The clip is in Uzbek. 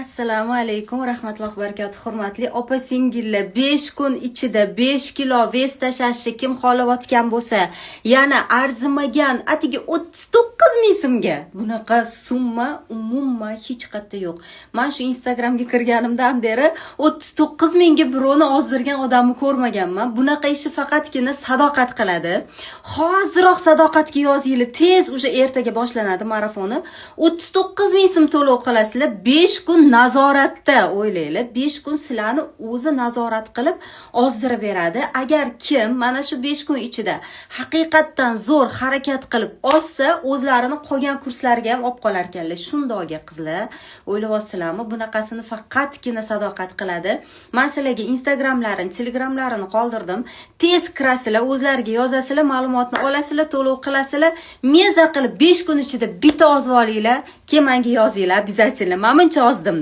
Assalomu alaykum va rahmatullohi va barakatuh. Hurmatli opa singillar, 5 kun ichida 5 kilo вес tashlashni kim xohlayotgan bo'lsa, yana arzimagan atigi 39 ming so'mga, bunaqa summa umuman hech qayerda yo'q. Men shu Instagramga kirganimdan beri 39 mingga birovni ozdirgan odamni ko'rmaganman. Bunaqa ishni faqatgina Sadoqat qiladi. Hoziroq Sadoqatga yozinglar, tez, уже ertaga boshlanadi marafoni. 39 ming so'm to'lov qilasizlar, 5 kun nazoratda, o'ylanglar, 5 kun sizlarni o'zi nazorat qilib ozdirib beradi. Agar kim mana shu 5 kun ichida haqiqatdan zo'r harakat qilib ozsa, o'zlarini qolgan kurslariga ham olib qolar ekanlar. Shundoqga qizlar, o'ylayapsizlarmi? Bunaqasini faqatgina Sadoqat qiladi. Man sizlarga Instagramlarini, Telegramlarini qoldirdim. Tez kirasizlar, o'zlariga yozasizlar, ma'lumotni olasizlar, to'lov qilasizlar. Маза qilib 5 kun ichida bitta ozib olinglar, keyin menga yozinglar обязательно. Mana buncha ozdim.